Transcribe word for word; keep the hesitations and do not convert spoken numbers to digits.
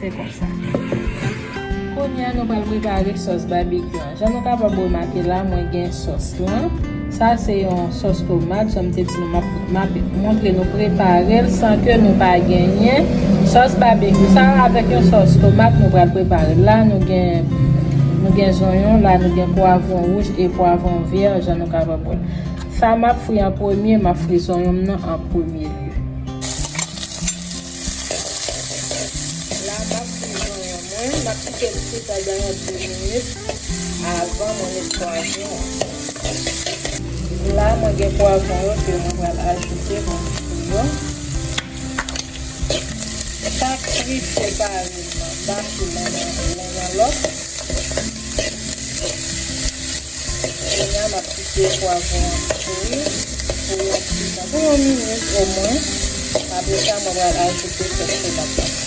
Se konsa. Kounye a, nou pral prepare sòs babekyou an. Jan nou kapab remake la, mwen gen sòs lan. Sa se yon sòs tomat, jan m te di nou, m ap, m ap montre nou prepare l san ke nou pa genyen sòs babekyou. Sa avèk yon sòs tomat, nou pral prepare l. La, nou gen, nou gen zonyon, la, nou gen pwavwon wouj e pwavwon vè, jan nou kapab wè. Sa m ap fri an premye, m ap fri zonyon m nan an premye lye. La, m ap fri zonyon mwen, m ap kite l fri pandan yon de minit avan mwen met pwavwon an. La, mwen gen pwavwon yo ke mwen pral ajoute mwen fri yo. Chak fri separèman, pa sou menm, menm lòt. Kounye a, m ap kite pwavwon an fri pou yon ti tan, pou yon minit omwen. Apre sa, mwen pral ajoute kèk tomat nan.